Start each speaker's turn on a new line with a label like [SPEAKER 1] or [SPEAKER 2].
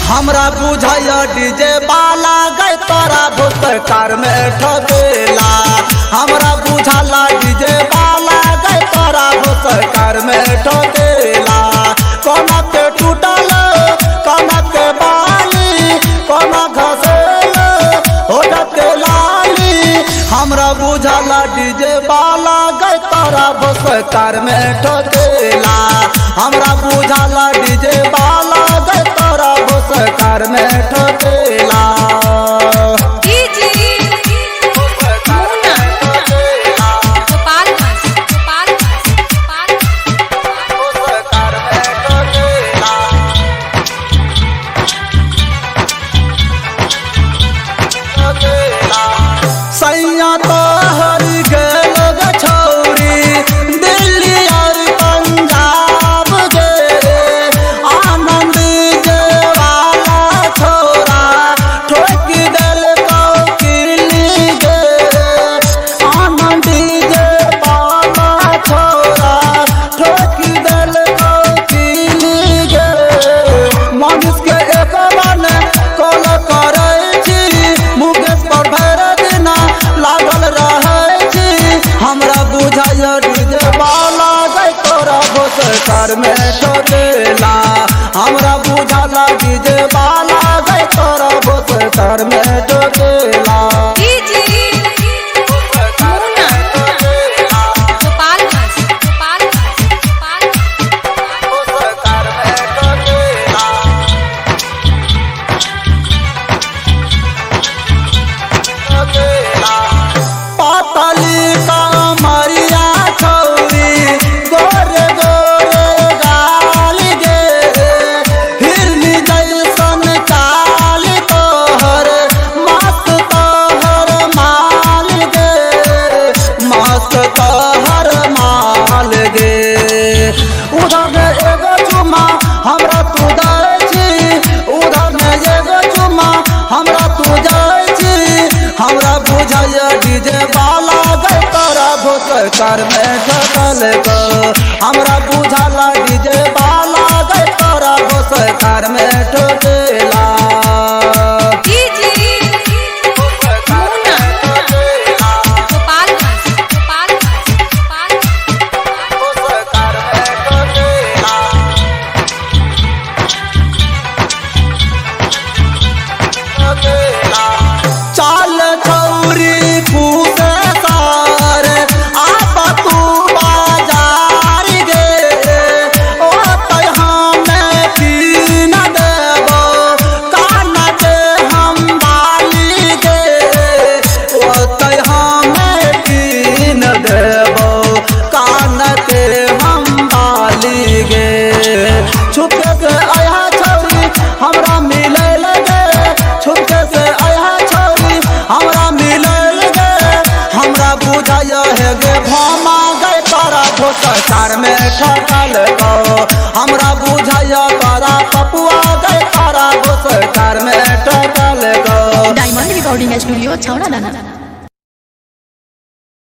[SPEAKER 1] हमरा बुझाय डीजे बाला गए तोरा भोसकार में ठगेला। हमरा बुझाला डीजे बाला गए तोरा भोसकार में ठगेला। कोना के टूटल कोना के बाली कोना घसेल होठ के लाली। हमरा बुझाला डीजे बाला गए तोरा भोसकार में ठगेला। हमरा बुझाला डीजे बाला गए तोरा भोसकार में ठगेला। सैया तोहर गेल गे छौरी दिल्ली और पंजाब गे। आनंद जे वाला छोरा ठोक देल किली गे। आनंद जे वाला छोरा ठोक देल किली गे। मनुष्य के एक बन कॉल करै छी मुकेश पर भर दिना लागल रहै छी। हमरा बुझाय डीजे बाला गए तोरा भोसकार में ठगेला। हमरा बुझाला डीजे बाला गए तोरा भोसकार में ठगेला। पातली कमरिया छौरी गोरे गोरे गाल गे। हिरनी जैसन चाल तोहर मस्त तोहर माल गे। मस्त तोहर माल गे। उधर में एगो चुमा हमरा तू दै छी। उधर में एगो चुमा हमरा तू दै छी। हमरा बुझाय डीजे बाला गए तोरा भोसकार में ठगल गो। हमरा बुझाला डीजे बाला गए तोरा भोसकार में ठगेला। चाल छौरी पूसे सार आप तू बाजार गे। ओ तय हमें कीन देबो कान के हम बाली गे। ओ तय हमें कीन देबो कान के हम बाली गे। छुपके से आया छौरी हमरा मिले लगे। छुपके से आया छौरी हमरा मिले गे। हमरा बुझाय हे गे भामा गए तोरा भोसकार में ठगल गो। हमरा बुझाय तोरा पपुआ गए तोरा भोसकार में ठगल गो।
[SPEAKER 2] डायमंड रिकॉर्डिंग स्टूडियो छौड़ा दाना।